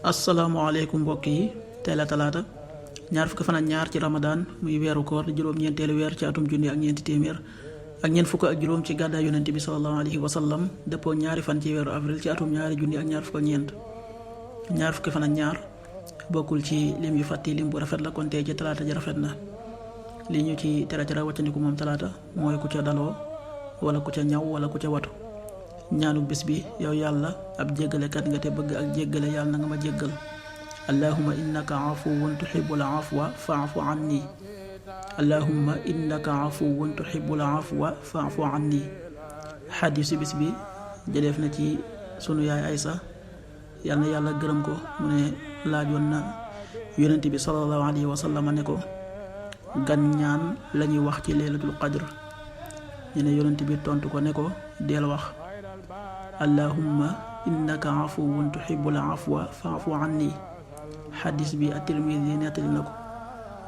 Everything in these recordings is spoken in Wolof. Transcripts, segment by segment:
asalaamaaleykum mbokk yi tey la talaata ñaar fukki fan ak ñaar ci ramadaan muy weeru koor di juróom-ñeenteelu weer ci atum junni ak ñeenti téeméer ak ñeent fukk ak juróom ci gàddaay yonent bi sallallahu alayhi wa sallam dëppoo ñaari fan ci weeru avril ci atum ñaari junni ak ñaar fukk ak ñeent ñaar fukki fan ak ñaar bokkul ci lim yu fàtti lim bu rafet la kon tey ci talaata ji rafet na li ñu ci tere wàccandiku moom talaata mooy ku ca daloo wala ku ca ñaw wala ku ca watu ñaanu bés bi yow yàlla ab jéggalekat nga te bëgg ak jéggale yàlla na nga ma jéggal allahumma innaka afuwun tuhibbul afwa fa'fu anni allahumma innaka afuwun tuhibbul afwa fa'fu anni xadiisu bés bi jëleef na ci sunu yaay Aysa yàlla na yàlla gërëm ko mu ne laajoon na yonent bi sallallahu alayhi wa sallam ne ko gan ñaan lañuy wax ci laylatul qadr ñu ne yonent bi tontu ko ne ko deel wax allahumma innaka afuwun tuhibbul afwa fa'fu anni xadis bi at-Tirmidi nettali na ko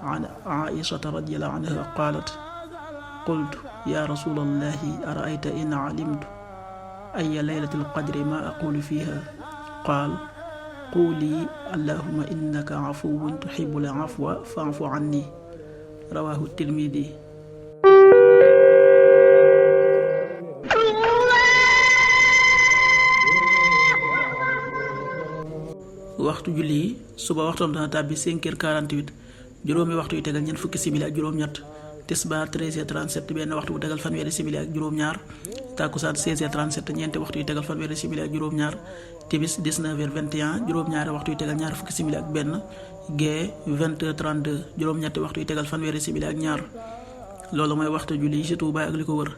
an Aïshata radiyallahu anha qaalat qultu ya rasulallahi ara'ayta in alimtu ayya laylatil qadri ma aqulu fiha qaal quli allahumma innaka afuwun tuhibbul afwa fa'fu anni rawahu at-Tirmidi. waxtu julli yi suba waxtoom dana tàbbi 5h48 juróomi waxtu yu tegal ñeent fukki simili ak juróom-ñett tisbaar 13h37 benn waxtu bu tegal fanweeri simili ak juróom-ñaar takkusaan 16h37 ñeenti waxtu yu tegal fanweeri simili ak juróom-ñaar timis 19h21 juróom-ñaari waxtu yu tegal ñaar fukki simili ak benn gee 20h32 juróom-ñetti waxtu yu tegal fanweeri simili ak ñaar loolu mooy waxtu julli yi ci Touba ak li ko wër.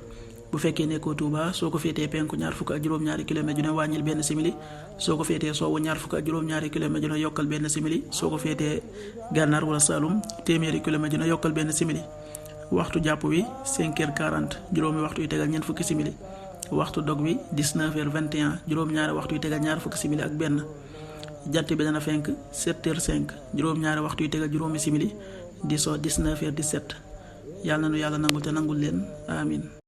bu fekkee nekkoo Touba soo ko féetee penku ñaar fukk ak juróom-ñaari kilomètre ju ne wàññil benn simili soo ko féetee soowu ñaar fukk ak juróom-ñaari kilomètre ju ne yokkal benn simili soo ko féetee gànnaar wala Saloum téeméeri kilomètre ju ne yokkal benn simili waxtu jàpp wi 5h40 juróomi waxtu yu tegal ñeent fukki simili waxtu dog wi 19h21 juróom-ñaari waxtu yu tegal ñaar fukki simili ak benn jant bi dana fenk 7h05 juróom-ñaari waxtu yu tegal juróomi simili di so 19h17 yàlla na nu yàlla nangul te nangul leen amin